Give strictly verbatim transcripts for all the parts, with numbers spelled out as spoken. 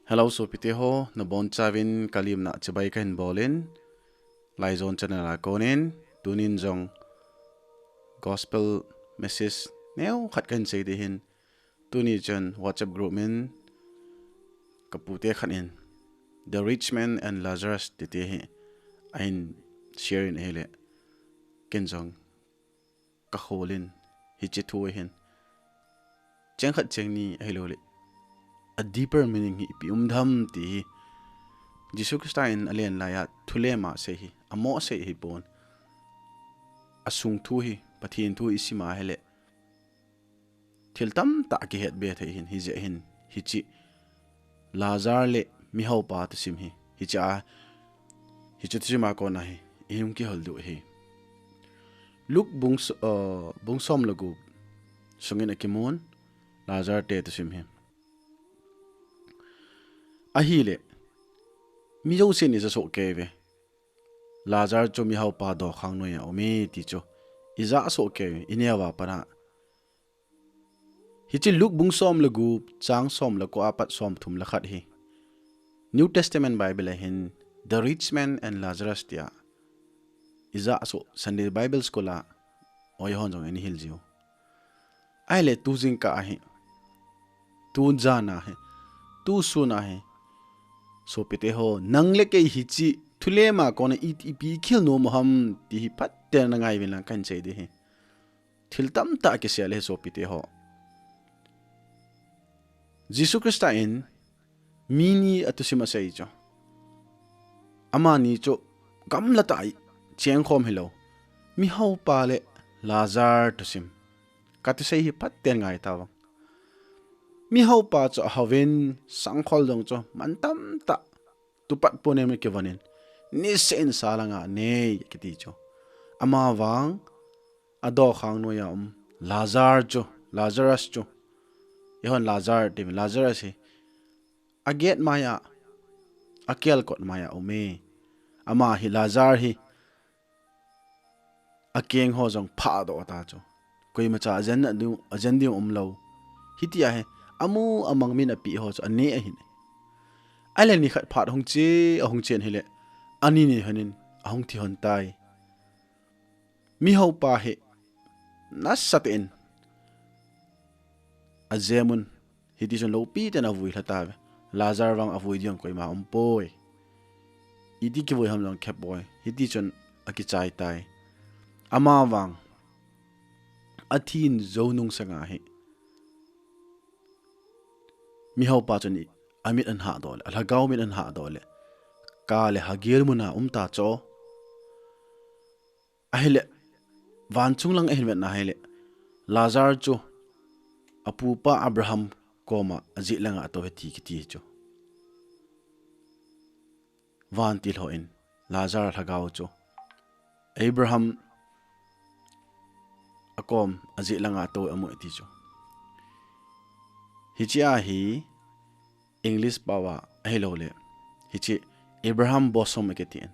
Hello, sopite ho, nabonchauvin kalimna chibai kahin bolin, Laijon channel a konin, tunin jong gospel message neokhat kahin sei ding ahin, tuni chun WhatsApp group min kapute khat in, The Rich Man and Lazarus titi hi ahin share in ahile, ken jong kaholin, hiche thu ahin. Cheng khat cheng ni ahilouleh, a deeper meaning hi ipi um dem ti hi. Jesu Christa in alen laiya thulem asei hi, amo asei ahipon. Asung thu hi, Pathen thu hi isim ahile, thil tamtah kihet be thei ahin, hijeh hin, hiche Lazar le mihaopa thusim hi, hiche a, hiche thusim a kona hi ihung kihol diu ahi. Luke bung s-, uh, bung som le gup sungin akimun, Lazar te thusim hi. Ahile, mi jousen ija soh kei uve, Lazar chu mihaopa dokhang noiya aume ti chu ija soh kei uve, ineo a pat a. Hiche Luke bung som le gup, chang som le ko a pat som thum le khat hi New Testament Bible a hin The Rich Man and Lazarus tia ija soh Sunday Bible School a oi hon jong eihil jiu. Ahile tu jingkah ahi, tu jan ahi, tu sun ahi, sopite ho, nang le kei hiche thulem a kona i, ipi kihil nom u ham ti hi phaten na ngai uvin lang kahin sei ding ahi. Thil tamtah kisei le sopite ho. Jesu Christa in mi ni a thusim asei chu, amani chu gamla tah a chengkhom hilou, mihaopa le Lazar thusim. Kathusei hi phaten ngai tavang. Mihaopa chu ahouvin, sangkhol jong chu man tamtah tupat ponem le kivonin, niseh in sa langa nei kiti chu. Amavang adokhang noiya um Lazar chu, Lazarus chu, eihon Lazar ti, Lazarus hi agate maiya, akelkot maiya aume. Ama hi, Lazar hi, akeng ho jong phahdoh ta chu, koimacha ajen diu, ajen diu umlou. Hitia hi amu amang min apeh ho chu ane ahin. Ahile nikhat phat hung che, ahung chen hile, ani ni honin ahung thi hon tai. Mihaopa hi nasatah in ajemun, hitichun loupitah in avui lha tauve. Lazar vang avui ding koima umpoi. Iti kivui ham jong khepoi. Hitichun akichai tai. Amavang athin jou nung sanga hi mihaopa chun amit ahahdoh le, alhagao mit ahahdoh le, kah le hagil muna um ta chu. Ahile, vanchung lang ahin vetna ahile, Lazar chu apupa Abraham koma ajeh langa atou ahi ti kiti chu. Vantil hon Lazar lhagao chu Abraham akom ajeh langa atou amu e ti chu. Hiche a hi English pao a ahilouleh, hiche Abraham bosom akiti in.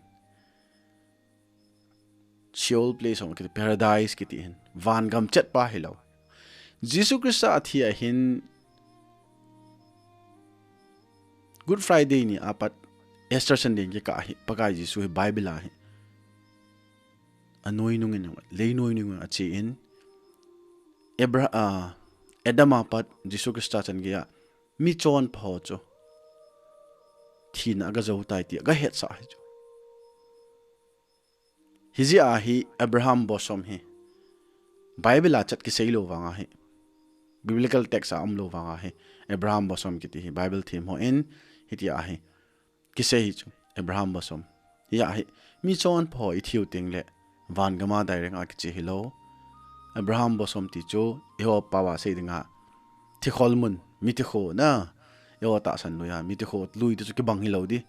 Sheol place hong kiti, paradise kiti hin. Van gam chet pa hilou. Jesu Christa athi ahin Good Friday ni apat Easter Sunday kikah hi, Pakai Jesu hi Bible a hi anoi nungin, lei noi nungin ache in, Abra-, ah, Adam apat Jesu Christa chan geiya michonpha ho chu thina aga jou tai ti aga hetsah ahi chu. Hijeh a hi Abraham bosom hi Bible a chet kisei lou vang ahi. Biblical text a um lou vang ahi. Abraham bosom kiti hi Bible them hon hitia hi kisei hi chu, Abraham bosom. Hia hi michonpha ho ithi u teng le van gam a direct a kiche hilou. Abraham bosom ti chu eiho pao a sei dinga thikhol mun, mithi kho na. Eiho tahsan noiya mithi kho lui ti chu kibang hilou ding.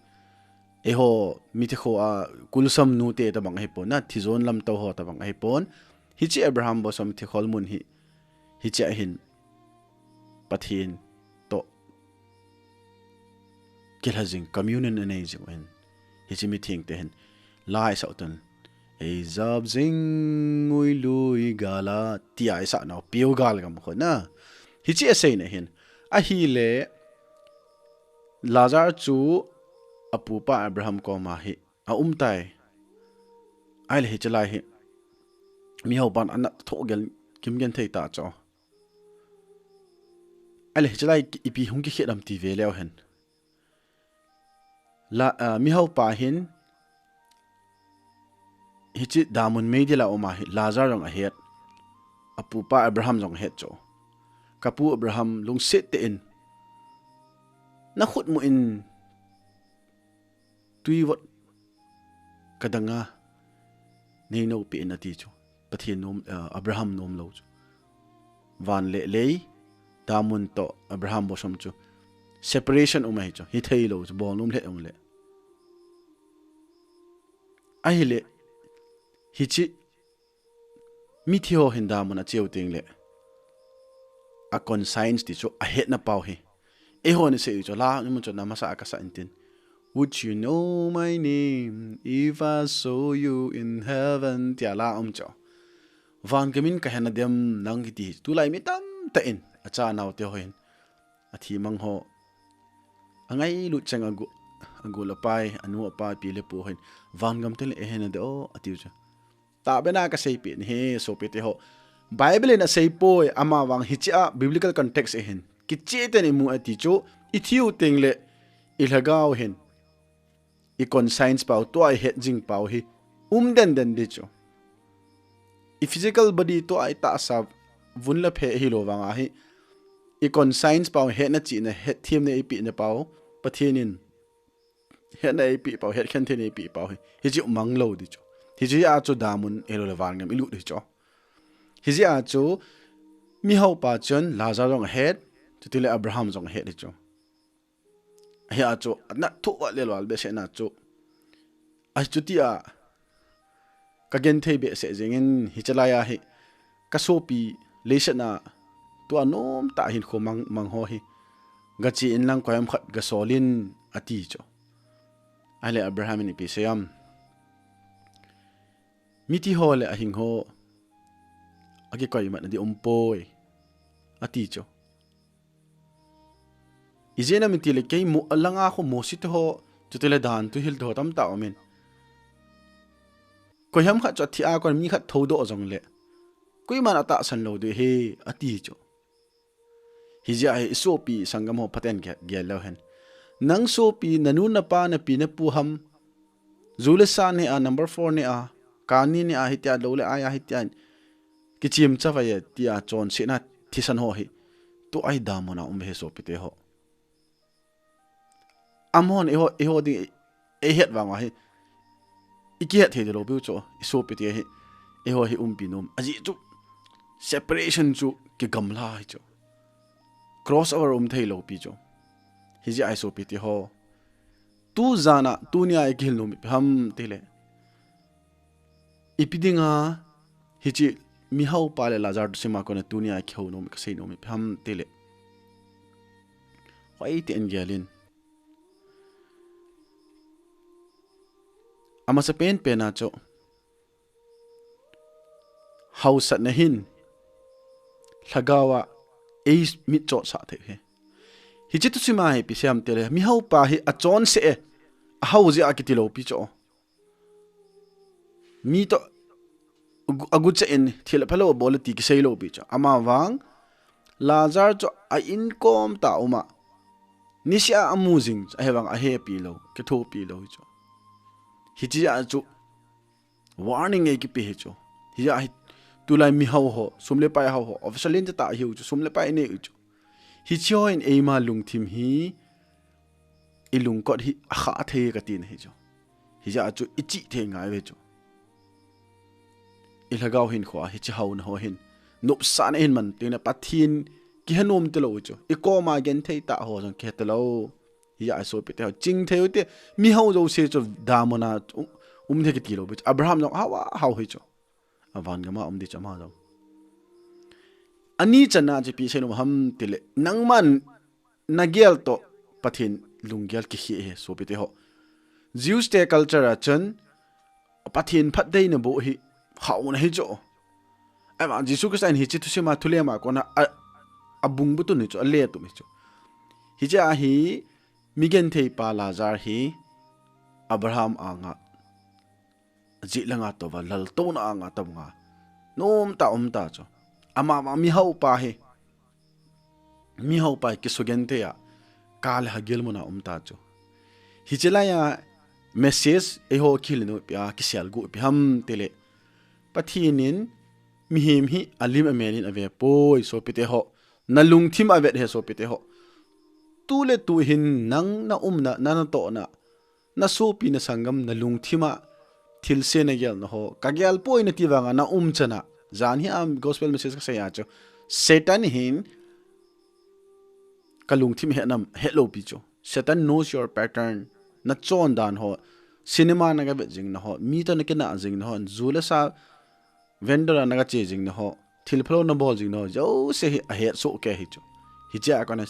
Eiho mithi kho a kulsam nu te tabang ahipon na, thijon lam tou ho tabang ahipon. Hiche Abraham bosom thikhol mun hi, hiche a hin Pathen toh kilha jing, communion anei jing u ahin. Hiche mitheng te hin la asah u tan. Eijap jing ui lui gal a, tia asah nau piu gal gam kho na. Hiche aseina hin. Ahile, Lazar chu apupa Abraham koma hi aum tai. Ahile hiche lai hi mihao pan ana tho gel, kimgen thei ta chu. Ahile hiche lai ipi hung kikhet am ti ve leu hen. La, uh, mihao pa hin hiche damun meidil a um a hi Lazar jong ahet. Apupa Abraham jong ahet chu. Kapu Abraham, lungset tah in, nakhut mu in tui vot kadang a nei nopi in ati chu. Pathen nom, uh, Abraham nom lou chu. Van le lei, damun toh Abraham bosom chu separation um ahi chu. Hithei lou chu, bol nom le um le. Ahile, hiche mithi ho hin damun acheu teng le, a conscience ti chu ahetna pau hi. Eiho ni sei chu, la um chu na masa a kasa intin. Would you know my name if I saw you in heaven? Tia la um chu. Van gam in kahe nadem nang kiti. Tulai mi tamtah in, acha anao te ho hin, athi mang ho, angailut cheng agu, agu le apai, anu apa, api le apu ho hin, van gam teng le eihe nade o, atiu chu. Tahbeh na kaseipeh nahi, sopite ho. Bible in asei poi, ama vang hiche a biblical context ahin. Kicheh tah in imu ati chu, ithiu teng le, ilhagao hin, i conscience pau, tua ihet jing pau hi um den den di chu. I physical body tua itahsa vun le phe hilou vang ahi. I conscience pau, hetna chihna, hetthem na eipeh na pau, Pathen in hetna eipeh pau, hetkhen theina eipeh pau hi, hiche mang lou di chu. Hiche a chu damun, eilou le van gam ilut di chu. Hiche a chu mihao pa chun Lazar jong ahet, chuti le Abraham jong ahet di chu. Ahi a chu, ana thu va le lal behseh na chu. Ahi chuti a, kagenthei behseh jeng in, hiche lai a hi, kasopi leiset na, tua nom tah hin kho mang, mang ho hi, gache in lang koiham khat gasol in ati chu. Ahile Abraham in ipi asei am? Mithi ho le ahing ho, akikoimat na di um poi, ati chu. Ijeh inem itile kei mo, alang a kho Mosi te ho, chuti le dan tu hil te ho tamtah um in. Koiham khat chu athi a kon mi khat thoudoh jong le, koiman atahsan lou di hi, ati chu. Hijeh a hi isopi sanggam ho phaten gel, gel leu hen. Nang sopi, nanu, napa, napi, napu ham, ju le sa ne a, number four ne a, kani ne a, hitia lou le ai a, hitia kichim chavai e, tia chonsetna thisan ho hi, tua hi damun a um e sopite ho. Amahon eiho, eiho ding, eihet vang ahi. Ikihet thei lou piu chu, isopite hi, eiho hi umpi nom. Ajeh chu, separation chu kigamla hi chu. Cross over um thei lou pi chu. Hijeh a hi sopite ho. Tu jan a, tunia ikihil nom ipi ham tile, ipi dinga hiche mihao pa le Lazar thusim a kona tunia kihou nom, kasei nom ipi ham tile, hoi tah in gel in. Amasa penpen a chu, haosatna hin lhagao a eimit chotsah thei hi. Hiche thusim a hi ipi asei am tile, mihao pa hi achonse e, ahao jeh a kiti lou pi chu. Mi toh agu, agucheh in thil aphalou abol e ti kisei lou pi chu. Ama vang, Lazar chu a inkom tah a um a, niseh a amu jing chu, ahivang ahepi lou, kithopi lou hi chu. Hiche a chu warning eikipe hi chu. Hijeh a hi tulai mihao ho, sum le pai hao ho, official in tah hiu chu, sum le pai inei u chu. Hiche ho in eima lungthim hi, ilungkot hi akhah thei kati nahi chu. Hijeh a chu ichih thei ngai uve chu. Ilhagao hinkho a hiche haona ho hin, nopsahna hin man teng le Pathen kihe nom talou chu. Ikoma genthei tah ho jong kihe talou. Hijeh a sopite ho, chingthei u hite, mihao jouse chu damun a um, um thei kiti lou pi chu. Abraham jong hao a hao hi chu. Avan gam a um di chu ama jong. Ani channa chu ipi seinom ham tile, nangman nagel toh Pathen lunggel kikhel ahi sopite ho. Jews te culture a chun Pathen phattheina boh hi haona hi chu. Ahivang Jesu Christa in hiche thusim a thulem a kona a, abung butun hi chu, aletum hi chu. Hiche a hi Migenthei pa Lazar hi Abraham anga, jilanga touva, laltouna anga touva, nomtah a umta chu. Amavang mihao pa hi, mihao pa hi kisugenthei a, kal le hagil muna umta chu. Hiche laiya message eiho kihil nom ipi a, kisel gu ipi ham tile, Pathen in mihem hi alim amelin avepoi, sopite ho. Nalungthim avet ahi, sopite ho. Tule tu hin nang naumna, na natohna, nasopi nasanggam, nalungthim a thilse nagelna ho, kagelpoi nati vanga naum chana, jan hi a gospel message kasei a chu, Satan hin kalungthim ahet nam, ahet lou pi chu. Satan knows your pattern. Nachon dan ho, cinema nagavet jing na ho, mi toh nakinah jing na ho, ju le sa vendor a nagache jing na ho, thil phalou nabol jing na ho, jouse hi ahet soh kei ahi chu. Hichea kona,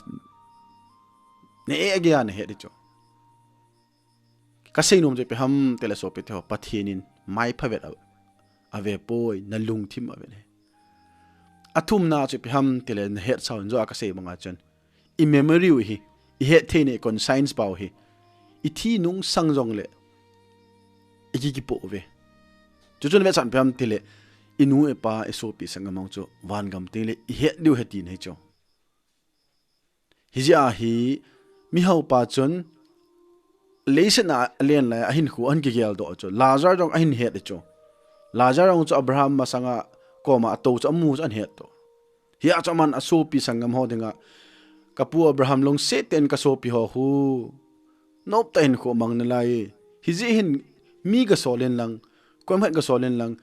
ne e age a nahet ahi chu. Kasei nom chu ipi ham tile, sopite ho, Pathen in maipha vet a, avepoi, nalungthim avet ahi. Athumna chu ipi ham tile, nahet sao in, joh a kasei banga chun, i memory u hi, ihet theina, i conscience pau hi, ithi nung sang jongle iki kipoh uve. Chuchun vetsah ipi ham tile, inu ipa, isopi sanggam ho chu vangam tengle ihet diu ahi tina ahi chu. Hijeh a hi, mihao pa chun leiset a alen lai a ahinkho ahin kigeldoh chu, Lazar jong ahin het ahi chu. Lazar jong chu Abraham masanga koma atou chu, amu chu ahin het to. Hia chu aman asopi sanggam ho dinga, kapu Abraham, lungset tah in kasopi ho khu noptah in hinkho mang nalai. Hijeh hin mi gasol in lang, koima khat gasol in lang,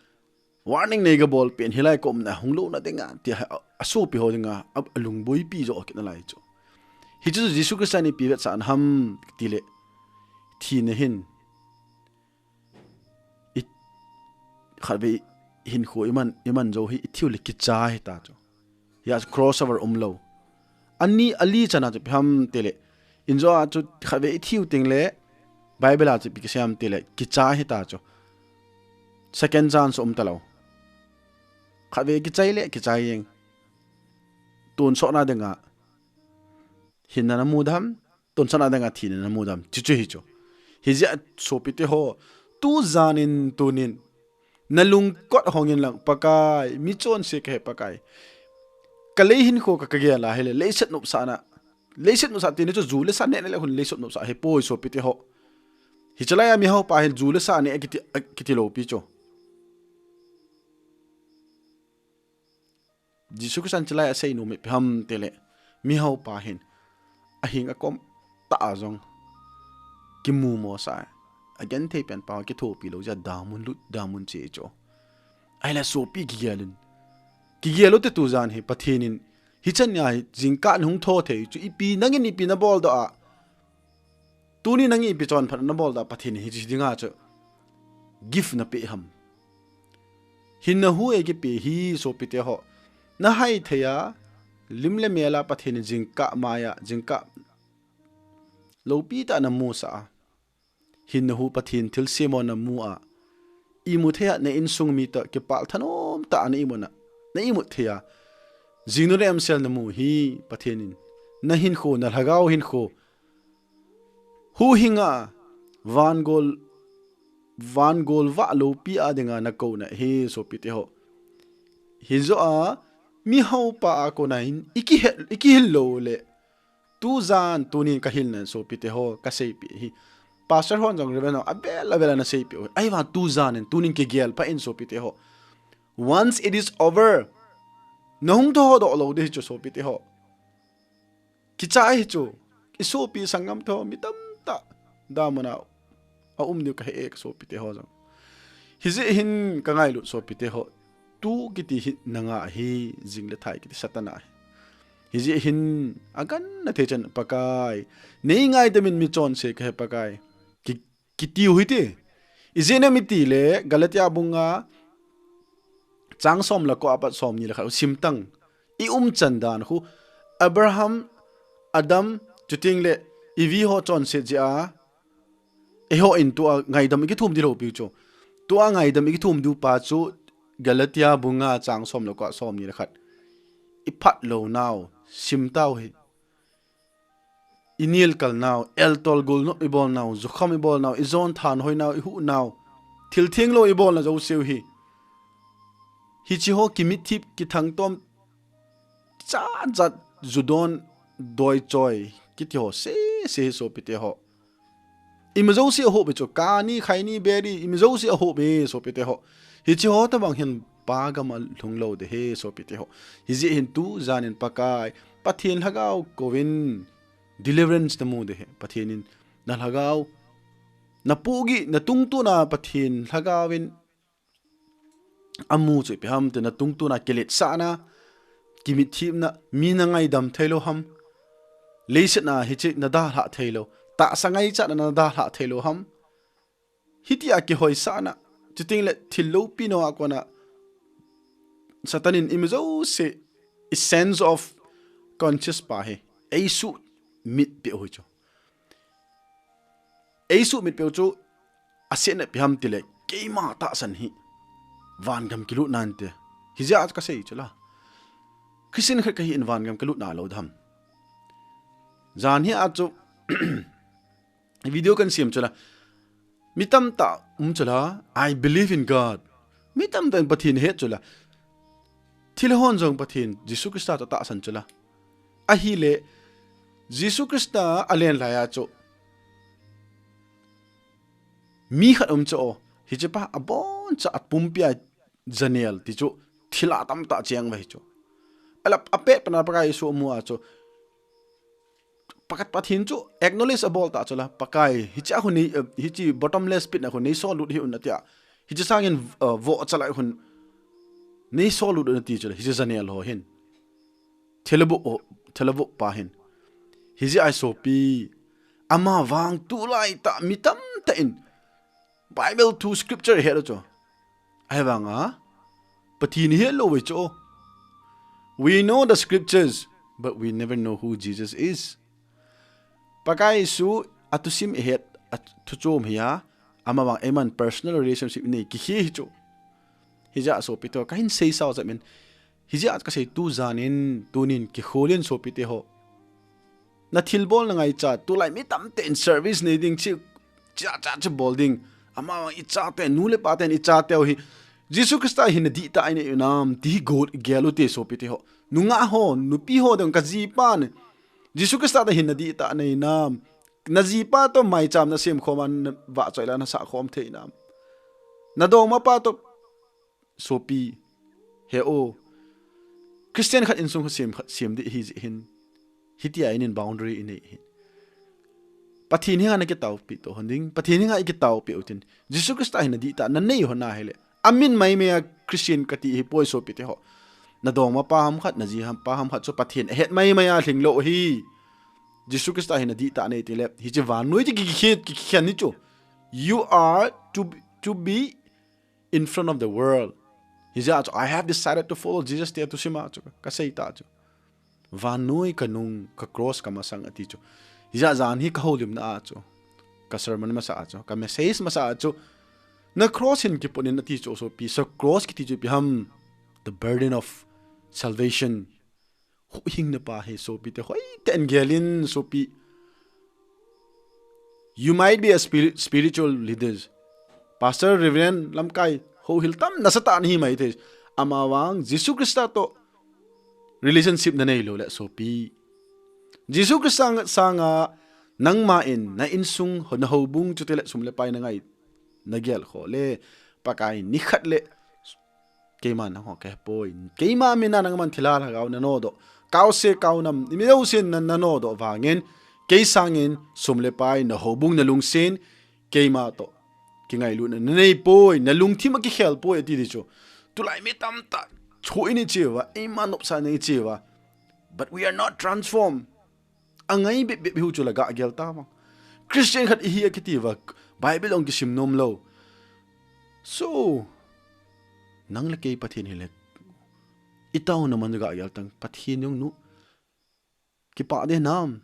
warning nei gabol pen, hilai ka umna hung louna dinga, tia asopi ho dinga, a, alungboipi joh kit nalai chu. Hichu Jesu Christa in ipi vetsahna ham tile, thina hin, i, khatvei hinkho iman, iman jou hi ithiu le kichai ahita chu. Hia chu crossover umlou. Ani, ali chana chu ipi ham tile, injo a chu khatvei ithiu tengle, Bible a chu ipi kisei ham tile, kichai ahita chu. Second chance umtalou. Khatvei kichai le, kichai jeng. Tonsotna dinga hinna namu dem, tonsotna dinga thina namu dem, chuchu ahi chu. Hijeh a sopite ho, tujan in tunin, nalungkot hong in lang, Pakai, michonse kahi Pakai. Kalei hinkho ka, kagel a hile, leiset nopsahna, leiset nopsah tina chu ju le sa nehna le khun leiset nopsah ahipoi, sopite ho. Hiche laiya mihao pa hin ju le sa neh kiti, kiti lou pi chu. Jesu Christa in hiche laiya asei nom ipi ham tile, mihao pa hin ahing akom tah a jong kimumo sa, agenthei pen pa kithopi lou jeh a damun lut, damun che chu. Ahile sopi, kigel in, kigel u hite, tujan hi Pathen in hichan a hi jingkah in hung tho thei chu, ipi nangin ipi naboldoh a, tuni nangin ipi chonphat naboldoh a, Pathen in hiche dinga chu gift napeh ham. Hinna hu eikipe hi, sopite ho. Nahai thei a, lim le mel a Pathen in jingkah maiya, jingkah loupi tah namusah a, hinna hu, Pathen thilsem ho namu a, imu thei a, na insung mi toh kipah thanom tah a na imut na, na imut thei a, jingnu le emsel namu hi, Pathen in nahinkho, nalhagao hinkho, huhhing a, vangol, vangol vah loupi a dinga nakouna ahi, sopite ho. Hijoh a, mihao pa a kona hin ikihet, ikihil lou le, tujan tunin kahilna, sopite ho, kaseipeh hi. Pastor hon jong, Reverend hon, avel avel a naseipeh u. Ahivang tujan in tunin kigel phat in, sopite ho. Once it is over, nahung thodoh lou ding ahi chu, sopite ho. Kichai ahi chu. Isopi sanggam te ho, mi tamtah damun a aum diu kahe e, kasopite ho jong. Hijeh hin kangailut, sopite ho, tu kiti hi nanga ahi, jing le thai kiti Satan a ahi. Hijeh hin agangthei chan, Pakai, neingaidam in michonse kahi Pakai, ki, kitiu hite. Ijeh inem itile, Galatia bung nga, chang som le ko apat somni le khat u simtang. I umchan dan khu, Abraham, Adam, chutengle Evi ho chonset jeh a, eiho in tua ngaidam ikithum ding lou piu chu. Tua ngaidam ikithum diu pa chu, Galatia bung nga, chang som le ko a somni le khat. Iphat lounau simtau hi. inel kal nau, eltol golnop ibol nau, jukham ibol nau, ijon thanhoi nau, ihuh nau, thil thenglou ibol nau jouse u hi. Hiche ho kimitthip, kithangtom, jat jat, judon, doichoi, kiti ho sese hi sopite ho. Ima jouse ahoh be chu, kani, khaini, beri, ima jouse ahoh be sopite ho. Hiche ho tobang hin Pa gam a lhung lou ding ahi sopite ho. Hijeh hin tujan in Pakai, Pathen lhagao kouvin, deliverance namu ding ahi. Pathen in na lhagao, na pohgih, na tungtuna Pathen lhagao in amu chu ipi ham ti, na tungtuna kiletsahna, kimitthipna, mi na ngaidam theilou ham. Leiset a hiche na dalhah theilou, tahsa ngaichatna na dalhah theilou ham. Hitia kihoisahna, chuteng le thil loupi nunga kona Satan in ima jouse, i sense of conscious pa hi eisumit peh u hi chu. Eisumit peh u chu, asetna ipi ham tile, keima tahsan hi vangam kilut nante. Hijeh a kasei chu la, Christian khat kahin vangam kalut nalou ding ham. Jan hi a chu video kan sem chu la, mi tamtah um chu la, "I believe in God." Mi tamtah in Pathen ahet chu la, thilha hon jong Pathen, Jesu Christa toh atahsan chu la. Ahile, Jesu Christa alen lai a chu mi khat um chu o, hiche pa aboncha apumpia janel ti chu thilha tamtah cheng uva hi chu. Ala apet pana Pakai Jesu amu a chu, Pakai Pathen chu acknowledge abol ta chu la, Pakai, hiche a khu nei, eh, hiche bottomless pit na khu nei sol lut hih un atia. Hiche sangin, eh, vohcha lai khun nei sol lut un ati chu la, hiche janel ho hin. Thilha boh, thilha boh pa hin. Hijeh a hi sopi, ama vang tulai tah mi tamtah in Bible thu scripture het u chu. Ahivanga Pathen ihet lou uve chu. We know the scriptures, but we never know who Jesus is. Pakai Jesu athusim ihet, athu chom hi a, amavang eiman personal relationship inei kikhe hi chu. Hijeh a sopite ho, kahin seisao jep in. Hijeh a kasei tujan in, tunin kikholin sopite ho. Na thilbol na ngaichat, tulai mi tamtah in service nei ding chi, cha cha cha bol ding. Amavang ichate, nu le pate in ichate u hi Jesu Christa hin nadih tah a inei u nam, ti hi gel, gel u hite sopite ho. Nungah ho, nupi ho dang kajipa in Jesu Christa toh hin nadih tah a nei nam. Najipa toh maicham nasem khom a, navahchoi la nasah khom thei nam. Nadongmapa toh sopi, he o, Christian khat insung khat sem, khat sem ding ahi jeh hin, hitia inin boundary inei hin. Pathen henga nakitaopi to hon ding, Pathen henga ikitaopi u tin. Jesu Christa hin nadih tah a nanei hon ahile, amin maimai a Christian kati hipoi sopite ho. Nadongmapa ham khat, najipa ham khat chu Pathen ahet maimai a lhinglou u hi. Jesu Christa hin nadih tah a nei tile, hiche vannoi chu kikhen, kikhen hi chu. You are to be, to be in front of the world. Hijeh a chu, "I have decided to follow Jesus," ti athusim a chu kasei ta chu. Vannoi kanung, ka cross kamasang ati chu. Hijeh a jan hi kahoulimna a chu, ka sermon masa a chu, ka message masa a chu, na cross hin kipot in ati chu sopi, sa cross kiti chu ipi ham. The burden of salvation. Huhhingna pa hi sopite hoitah in gelin sopi. You might be a spirit, spiritual leaders. Pastor, Reverend, lamkai, houhil tam nasatah nahi maithei. Amavang, Jesu Christa toh relationship nanei lou le sopi. Jesu Christa sanga nangma in, na insung, na houbung chutile sum le pai nangai, nagel kho le, Pakai nikhat le, keima nangho kahepoi. Keima mina nangman thilha lhagao nanodoh. Kaose kaonam, imi jousen na, nanodoh vangin, kei sangin, sum le pai, na houbung na lungsen, keima toh kingailutna nanei poi, na lungthim akikhel poi, ati di chu. Tulai mi tamtah, chu ini cheuva, eima nopsa nei cheuva. But we are not transformed. Angai bep bep ihiu chu la gah gel ta vang. Christian khat ihi akiti va, Bible ong kisim nom lou. So, nang le kei Pathen hile, itao na man gah gel tang, Pathen jong nu, kipah de nam.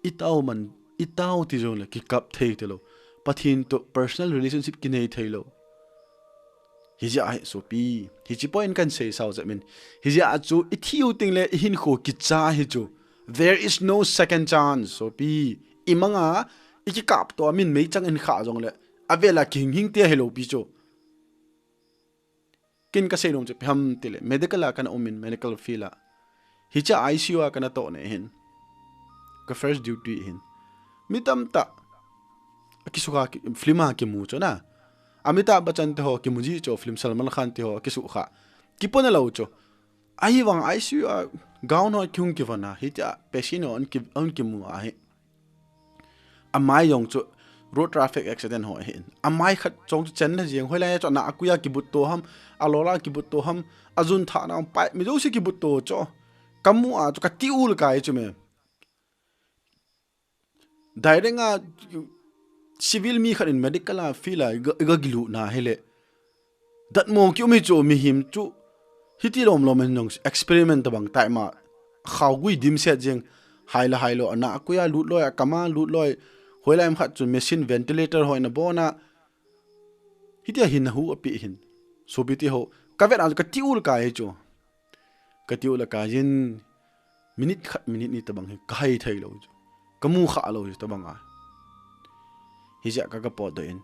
Itao man, itao ti jong le, kikap thei te lou. Pathen toh personal relationship kinei thei lou. Hijeh a hi sopi, hiche point kan seisao jep in. Hijeh a chu, ithiu teng le, ihinkho kicha hi chu. There is no second chance. Sopi, imanga ikikap to amin meichang in kha jongle, avela kihing hing te helou pi chu. Kin kasei nom chu ipi ham tile, medical a kana um in, medical field a. Hiche I C U a kana toh ne hin. Ka first duty hin. Mi tamtah akisukha ki, film a kimu chu na. Amitabh Bachchan te ho kimu ji chu, film Salman Khan te ho akisukha. Kipona lou chu. Ahivang I C U a gown ho kihung kivon a, hitia patient ho an ki, an kimu ahi. Amai jong chu road traffic accident ho ahin. Amai khat jong chu chen le jeng hoilai chu ana akuya kibut to ham, alola kibut to ham, ajun thana pai mi jouse kibut to chu. Kamu a chu kati ul kai chu me. Direct a civil mi khat in medical a field a iga, iga gilu na hile. Datmo kium hi chu mihem chu hiti lom lom in jong experiment tabang tai ma. Khaogui dimset jeng. Haila hailo ana akuya lut loi, akama lut loi. Hoilai ham khat chu machine ventilator ho ina bona. Hitia hin ahu api hin. Sopi te ho. Kavet a chu kati ul kai hi chu. Kati ul kai jin. Minute khat, minute ni tabang hi kahai thei lou chu. Kamu kha lou chu tabang a. Hijeh a ka, kapotdoh in.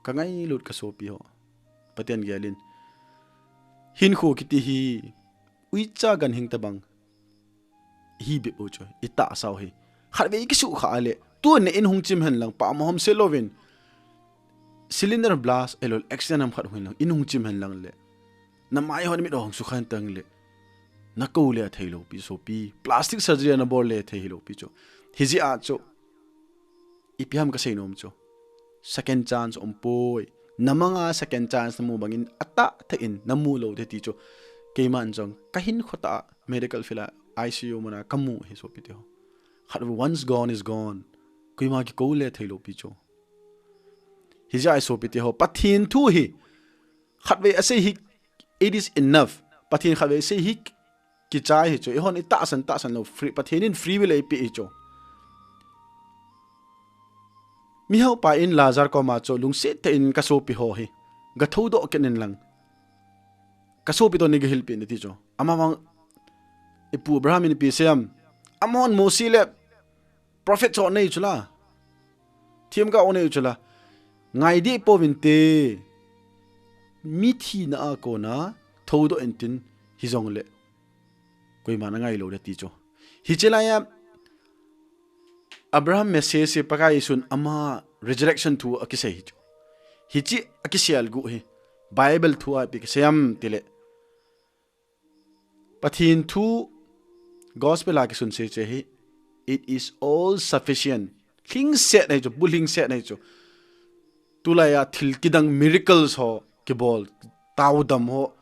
Kangailut kasopi ho. Pathen gelin. Hinkho kiti hi. Uicha ganhing tabang. Hi bep u chu. Itahsa u hi. Khatvei ikisukha le. Tun in hung chim hen lang pa ma hom se louvin. Cylinder blast, ahilou accident ham khat hung hin lang. In hung chim hen lang le. Namai ho namit ho hung sukha hen tang le. Nakou le thei lou pi sopi. Plastic surgery nabol le thei lou pi chu. Hijeh a chu. Ipi ham kasei nom chu. Second chance umpoi. Namanga second chance namu bangin atah tah in namu lou te ti chu. Keiman jong kahinkho tah a medical field a I C U muna kamu hi sopi te ho. Khatvei once gone is gone. Koima kikou le thei lou pi chu. Hijeh a sopi te ho. Pathen thu hi. Khatvei asei hi. It is enough. Pathen khatvei asei hi. Kichai hi chu. Ihon itahsan, tahsan lou. Free, Pathen in free will eipe hi chu. Mihao pa in Lazar koma chu lungset tah in kasopi ho hi. Gathoudoh kit in lang. Kasopi to ni gahilpi ni ti chu. Amavang ipu Abraham in ipi seiyam. Amon Mosi le prophet chu nei chu la. Themgao nei chu la. Ngai dih pouvin te. Mithi na a kona thoudoh in tin hijongle. Koima nangai lou de ti chu. Hiche laiya Abraham message hi Pakai Jesun ama resurrection thu akisei hi chu. Hiche akisel gu hi. Bible thu a ipi kiseiyam tile. Pathen thu gospel a kisun sei che hi. It is all sufficient. Lhingset nei chu, bu lhingset nei chu. Tulaiya thil kidang miracles ho kibol, taodam ho.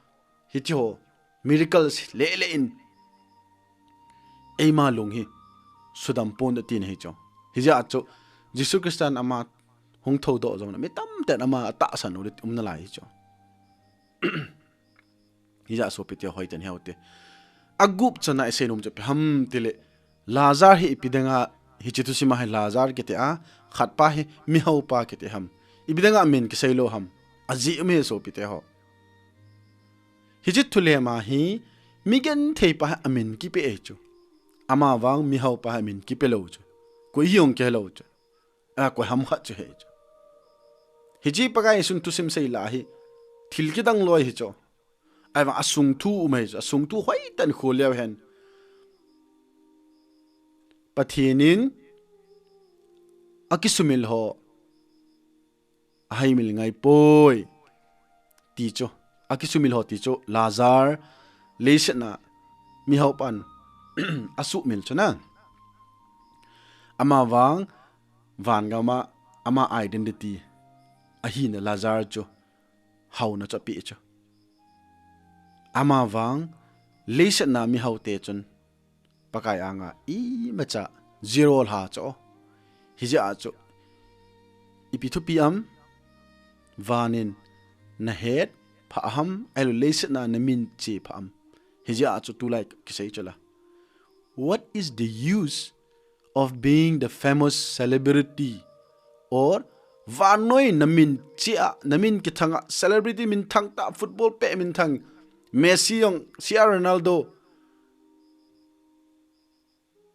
Hiche ho. Miracles le le in. Eima lung hi. Sudam pon da tin hi chu. Hijeh a chu. Jesu Christan ama hung thoudoh jong na. Mi tamten ama atahsan u le um nalai hi chu. Hijeh a sopi te ho hoiten hiu te. Agup chana isei nom chu ipi ham tile. Lazar hi ipi dinga hiche thusima hi Lazar kiti a. Khatpa hi mihao pa kiti ham. Ipi dinga amin kisei lou ham. Ajeh um hi sopi te ho. Hiche thulema hi migenthei pa hi amin kipe hi chu. Amavang mihao pa hi amin kipe lou chu. Koi hi ong ke lou chu. A koi ham khat chu hi chu. Hiche Pakai Jesun thusim sei la hi. Thil kidang loi hi chu. Ahivang asung thu um hi chu. Asung thu hoiten khol leu hen. Pathen in akisumil ho. Ahaimil ngai poi. Ti chu. Akisumil ho ti chu. Lazar. Leiset na. Mihao pan. Asumil chu na. Amavang. Van gama. Ama identity. Ahina Lazar chu. Haona chu ape chu. Amavang. Leiset na mihao te chun. Pakai anga imacha zero lha chu. Hijeh a chu. Ipi thupi am. Van in nahet pha ham. Ahilou leiset na namin che pha am. Hijeh a chu tulai kisei chu la. What is the use of being the famous celebrity or vannoi namin che a, namin kithang a, celebrity minthang ta, football pe minthang, Messi jong, C R Ronaldo.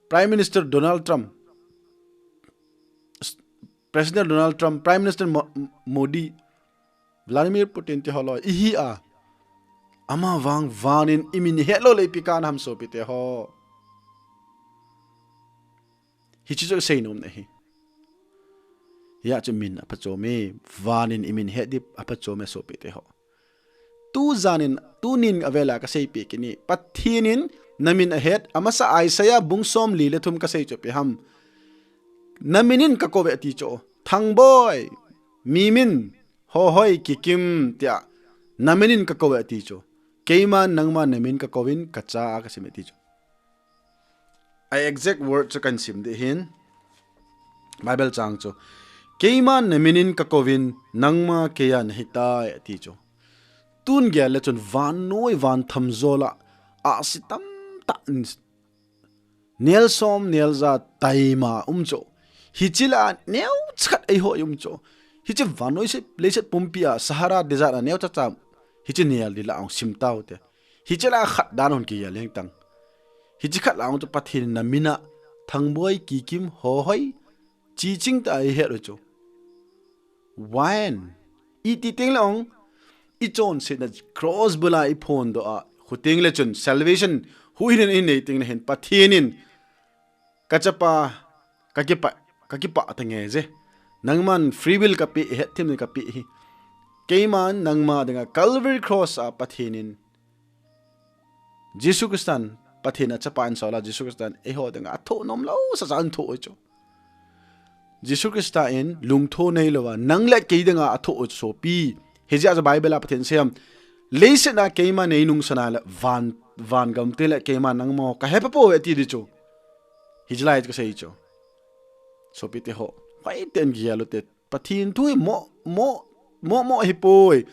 Prime Minister Donald Trump, President Donald Trump, Prime Minister Mo-, Modi, Vladimir Putin ti ho loi ihi a, ama vang vanin imin hetlou le ipi kana ham sopite ho. Hiche chu seinom na hi. Hia chu min apha chom e, vanin imin het ding apha chom e sopite ho. Tujanin, tunin avela kaseipeh kit e. Pathen in namin ahet, amasa Isaiah bung somli le thum kasei chu ipi ham. Namin in kakou ve ati chu. Thangboi, Mimin, Hohoi, Kikim tia. Namin in kakou ve ati chu. Keiman nangma namin kakouvin kacha a kasei e ati chu. A exact word chu kahin sim ding ahin. Bible chang chu. Keiman namin in kakouvin nangma keiya nahitai ati chu. Tun gel le chun vannoi van thamjol a ahsi tamtah in nel som nel ja taima um chu. Hiche lah a neocha khat eiho um chu. Hiche vannoi se leiset pumpi a Sahara desert a neocha cha. Hiche nel ding lah a hung sim taute. Hiche lah a khat dan hung kigel leng tang. Hiche khat lah a hung chu Pathen in namin a Thangboi, Kikim, Hohoi, Chiching ta eihet u chu. When? Iti teng le ong, ichonsetna cross bula iphondoh a, khu teng le chun salvation huhhingna inei teng le hin Pathen in kachapa, kakipah, kakipah tange je. Nangman free will kapeh, hetthemna kapeh hi. Keiman nangma dinga Calvary cross a Pathen in Jesu Christan, Pathen achapa in sola Jesu Christan eiho dinga athoh nomlou sasa in thoh chu. Jesu Christa in lungtho neilouva nang le kei dinga athoh chu sopi. Hijeh a chu Bible a Pathen seiyam, leiset a keima neinungsah na le van, van gamtin le keima nangma kahepa pouve ati ding chu. Hichelai chu kasei chu. Sopite ho, hoiten gel ute. Pathen thu hi mo, mo, mo, mo hipoi.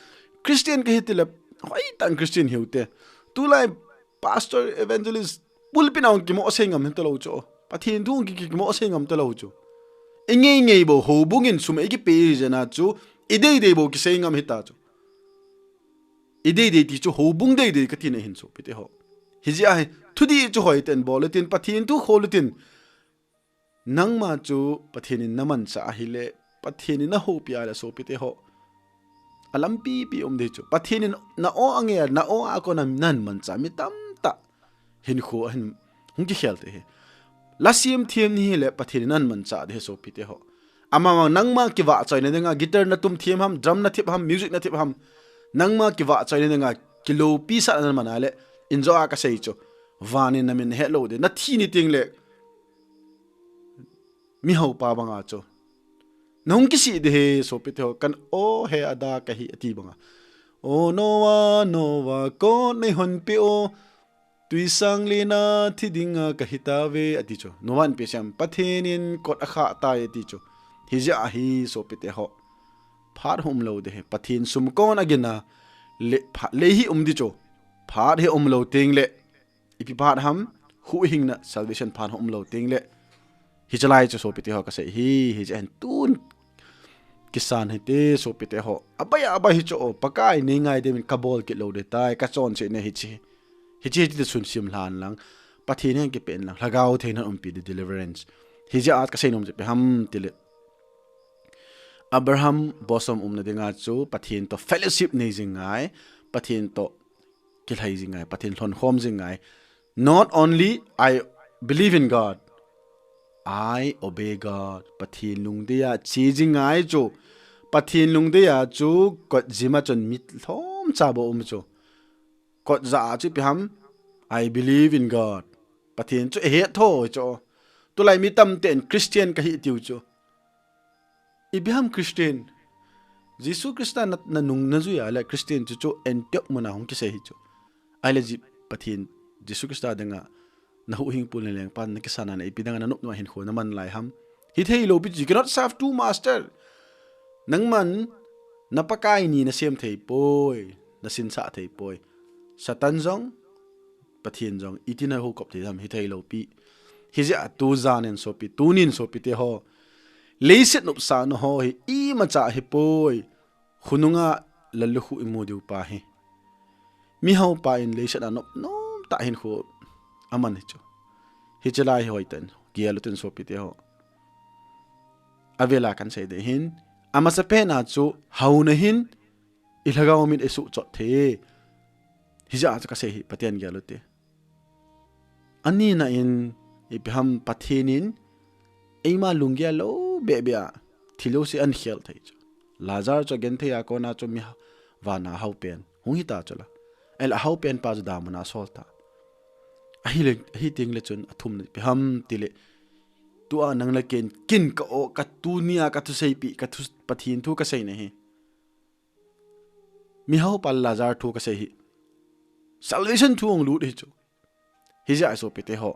Christian kahi tile, hoitah in Christian hiute. Tulai pastor, evangelist, pulpit a hung kimo sei ngam hitalou chu. Pathen thu hung ki, ki, kimo sei ngam talou chu. Ingei ngei bou, houbung in sum eikipe jeh a chu, idei dei bou kisei ngam hita chu. Idei dei ti chu houbung dei dei katina ahin sopite ho. Hijeh a hi, thudih chu hoiten bol utin, Pathen thu khol utin. Nangma chu Pathen in namanchah ahile, Pathen in nahoupi a le sopite ho. Alampi pi um ding chu. Pathen in na-o angei a, na-o a kona nahin manchah mi tamtah hinkho ahin hung kikhel te hi. Lasem them nahile Pathen in nahin manchah ding hi sopite ho. Amavang nangma kivahchoina dinga guitar natum them ham, drum nathip ham, music nathip ham. Nangma kivahchoina dinga kiloupi sahna naman a le, injo a kasei chu. Van in namin hetlou ding. Nathi ni teng le. Mihaupa banga chu. Nahung kisih ding hi sopite ho, kan o he ada kahi ati banga. O Noah, Noah, kot neihonpeh o. Twisang lena thi dinga kahitauve ati chu. Noah in ipi asei em, Pathen in kot akhah tai ati chu. Hijeh a hi sopite ho. Phat hung umlou ding hi. Pathen sumkon agin a le, phat lei hi um ding chu. Phat hi umlou teng le. Ipi phat ham, huhhingna, salvation phat hung umlou teng le. Hichelai chu sopite ho kasei hi, hijeh hin tun kisan hite sopite ho. Abai, abai hi chu o, Pakai nei ngaidam in kabol kit lou ding tai, kachonsetna hiche. Hiche, hiche ti sun sim lhan lang. Pathen hin kipeh in lang, Lhagao Theng in umpi ding deliverance. Hijeh a kasei nom chu ipi ham tile. Abraham bosom umna dinga chu Pathen toh fellowship nei jing ngai, Pathen toh kilhai jing ngai, Pathen lhonkhom jing ngai. Not only I believe in God, I obey God. Pathen lungdei a che jing ngai chu. Pathen lungdei a chu kot jim a chun mi lhomcha bou um chu. Kot jah a chu ipi ham, I believe in God. Pathen chu eihet tho chu. Tulai mi tamtah in Christian kahi tiu chu. Ipi ham Christian. Jesu Christa na, nanung najui a le Christian chu chu Antioch mun a hung kisei hi chu. Ahile ji Pathen, Jesu Christa dinga nahuhhingpu le lengpa nakisan a le ipi dinga nanop nop a hinkho naman lai ham. Hithei lou pi chu, you cannot serve two master. Nangman na pakai ni nasem thei poi, nasinsah thei poi. Satan jong, Pathen jong, iti nahoukop thei ham, hithei lou pi. Hijeh a tujan in sopi, tunin sopite ho. Leiset nopsahna ho hi imacha ahipoi. Khonunga lallukhuh imu diu pa hi. Mihaupa in leiset a nop nomtah hinkho aman hi chu. Hiche lai hi hoiten gel utin sopite ho. Avela kan sei ding hin, amasa pena chu hauna hin i lhagao min i suhchot thei. Hijeh a chu kasei hi, Pathen gel ute. Anina in, ipi ham, Pathen in eima lunggel lou behbeh a thil jouse ahin khel thei chu. Lazar chu agenthei a kona chu mi ha-, vana hao pen hung hita chu la. Ahile ahao pen pa chu damun a asol ta. Ahile, ahi tengle chun athumna ipi ham tile, tua nang le ken, kin ka o, ka tunia ka thuseipi, ka thu, Pathen thu kasei nahi. Mihao pa Lazar thu kasei hi. Salvation thu ahung lut hi chu. Hijeh a sopite ho,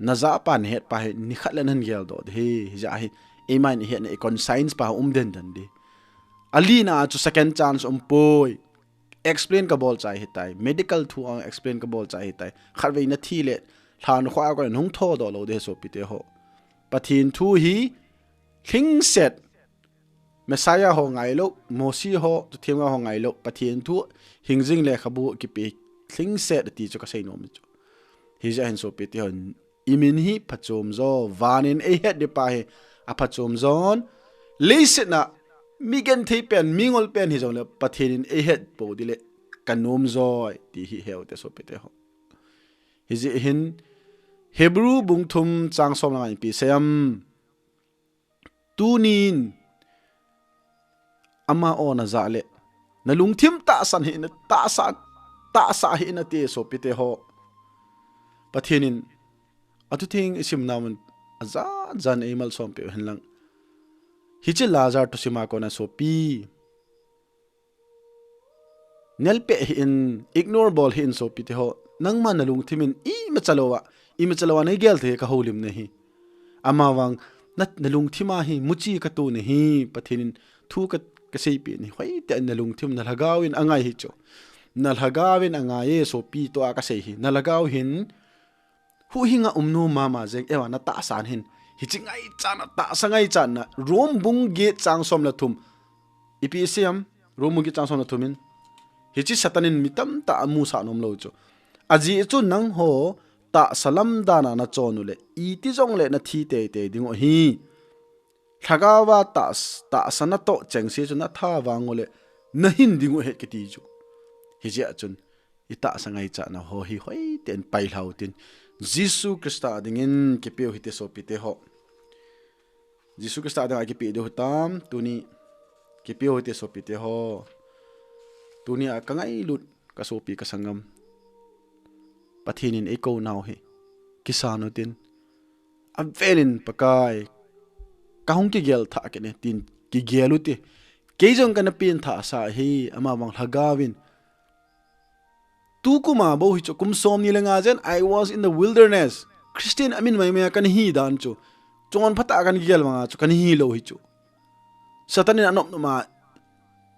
najah pa nahet pa hi nikhat le nahin geldoh ding ahi. Hijeh a hi, eima in ihetna, i conscience pa um den den ding. Alina a chu second chance umpoi. Explain kabol chai hitai. Medical thu a explain kabol chai hitai. Khatvei nathi le lhankhuh a kon hung thodoh lou ding sopite ho. Pathen thu hi lhingset, Messiah ho ngailou, Mosi ho, themgao ho ngailou, Pathen thu hingjing lekhabu kipe lhingset ati chu kasei nom chu. Hijeh hin sopite ho, imin hi phachom jo, van in eihet ding pa hi aphachom jon, leiset a mi genthei pen, mi ngol pen hijongle Pathen in eihet pou ding le kanom joi ti hi heute sopite ho. Hijeh hin Hebrew bung thum chang som le nga in ipi asei em? Tunin ama o najah le nalungthim tahsan hih in, tahsa, tahsa hih in ati sopite ho. Pathen in athutheng isim nauvin ajat jat in eimalsom peh u hen lang. Hiche Lazar thusim a kona sopi, nelpeh hih in, ignore bol hih in sopite ho. Nangma nalungthim in imacha louva, imacha louva neigel thei kahoulim nahi. Amavang na, nalungthim a hi muchi kato nahi, Pathen in thu ka, kaseipeh nahi. Hoitah in nalungthim, nalhagao in angai hi chu. Nalhagao in angai e sopi, tua kasei hi. Nalhagao hin huhhing a um nom mama jeng e, natahsan hin. Hiche ngaichatna, tahsa ngaichatna, Rome bung get chang som le thum. Ipi asei em? Rome bung get chang som le thum in, hiche Satan in mi tamtah amusah nom lou chu. Ajeh chu nangho tahsa lam dan a nachon u le, iti jongle nathi teitei ding u ahi. Lhagao a tahs-, tahsa natoh chengse chu natha vang u le, nahin ding u ahi kiti chu. Hijeh chun, itahsa ngaichatna ho hi hoitah in pailha utin, Jesu Christa dingin kipeu hite sopite ho. Jesu Christa dinga kipeu diu hitam, tuni kipeu hite sopite ho. Tunia kangailut kasopi kasangam, Pathen in eikou nau hi kisan utin, avelin Pakai, kahung kigel thah kit e tin kigel ute. Kei jong kana pengthah sa hi, amavang Lhagao in tukum a bou hi chu, kum somni le nga jen, I was in the wilderness. Christian amin maimai a kana hi dan chu, chonphatah a kana gel vanga chu kana hilou hi chu. Satan in anop nop a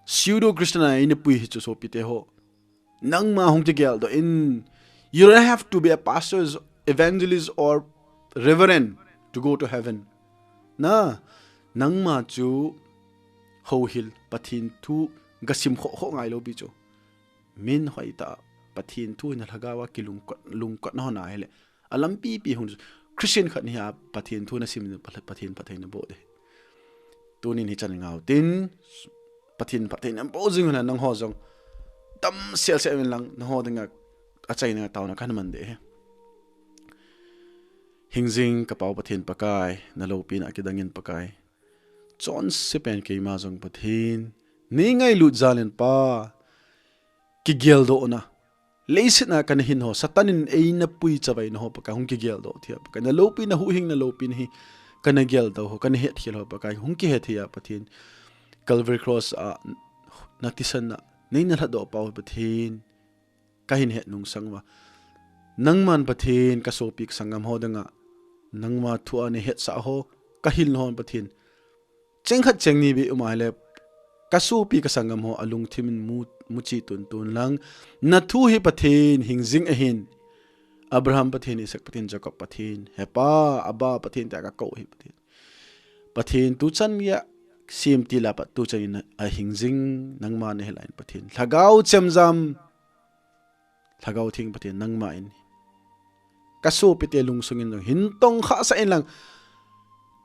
pseudo Christian a eina pui hi chu sopite ho. Nangma hung kigeldoh in, you don't have to be a pastor, evangelist or reverend to go to heaven. Na, nangma chu houhil, Pathen thu gasim khoh khoh ngailou pi chu. Min hoitah a Pathen thu hin Lhagao a kilungkot, lungkot nahon ahile, alampi pi hung chu. Christian khat nahia Pathen thu nasim, Pathen phatthei naboh ding. Tunin hichan ngau tin, Pathen phatthei naboh jing uvin lang, nangho jong damsel sel uvin lang, nangho dinga achaina taona kahin man ding ahi. Hingjing ka Pau Pathen Pakai, naloupina kidang in Pakai, chonse pen keima jong Pathen, neingailut jal in Pa, kigeldohna, leiset a kana hin ho, Satan in eina pui chavai na ho Pakai, hung kigeldoh thei a Pakai, naloupina, huhhingna loupina hi kana geldoh ho, kana hetkhel ho Pakai, hung kihet thei a Pathen, Calvary Cross a nathisan a neina lhatdoh pau hi Pathen, kahin het nungsang uva. Nangman Pathen kasopi kasangam ho dinga, nangma thu a neihetsah ho, kahil na hon Pathen, cheng khat cheng ni beh um ahile, kasopi kasangam ho alungthim in mu, muchi tuntun lang. Nathu hi Pathen hingjing ahin. Abraham Pathen, Isaac Pathen, Jacob Pathen, He Pa, Abba Pathen tia kakou hi Pathen. Pathen tuchan geiya semtil a pat tuchan in ahingjing nangma nahi lai in Pathen. Lhagao chemjam, Lhagao Theng Pathen nangma in Kasopite lungsung in jong hin tong khah sah in lang.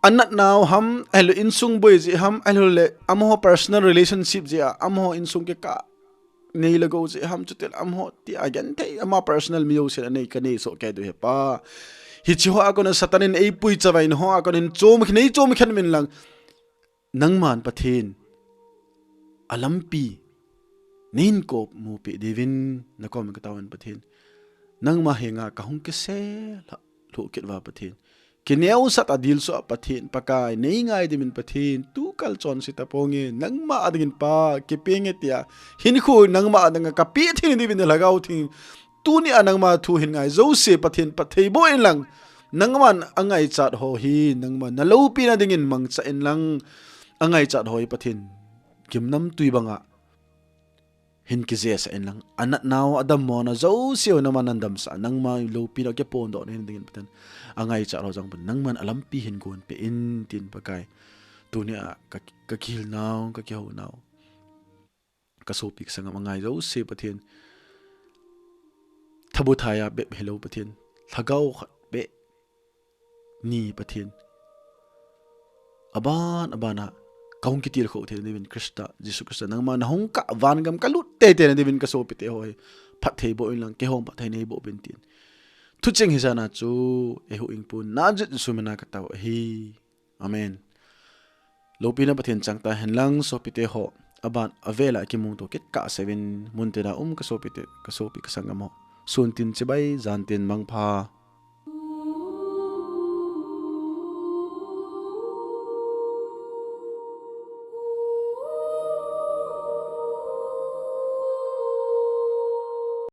Anat nau ham, ahilou insung boi jeh ham, ahilou le amaho personal relationship jeh a, amaho insung kikah nei le gou jeh ham, chuti le amaho ti a genthei, ama personal mi jousen anei kanei soh kei diu ahi Pa. Hiche hoa kona Satan in eipui chavai na hoa kona hin chom khen, nei chom khen min lang. Nangman Pathen, alampi, neihin komu peh diuvin, nakom in katao in Pathen. Nangma henga kahung kisel lha, lhuh kit uva Pathen. Kineosat a dilsu a Pathen, Pakai, nei ngai diuvin Pathen, tukal chonse tapong e, nangma a dingin Pa, kipe nge tia, hinkho nangma a dinga kapeh thei diuvin Lhagao Theng, tuni a nangma thu hin ngai jouse Pathen phatthei boh in lang, nangman angaichat ho hi, nangman naloupina dingin mangcha in lang, angaichat ho hi Pathen, gimnamtui banga hin kijesa in lang, anat nau, adammo nau jouse ho nangman nadamsah, nangma loupina kiphondoh na hin dingin Pathen, angaichat ho jong Pathen, nangman alampi hin gon peh in tin Pakai. Tuni a ka, kakihil nau, kakihou nau, kasopi kasangam angai jouse Pathen, thabu thaiya bep hilou Pathen, lhagao khat beh ni Pathen, aban, abana kahung kitilkhou thei na diuvin Christa, Jesu Christa, nangma nahung kah vangam kalut teitei na diuvin kasopite ho hi phatthei boh in lang, keihon phatthei neiboh uvin tin. Thucheng hijat na chu eihuhhingpu Nazareth Jesu mina katao ahi. Amen. Loupina Pathen changtah hen lang sopite ho, aban avela kimuto kit kahseuvin, muntina um kasopite, kasopi kasangam ho, suntin chibai, jantin mangpha.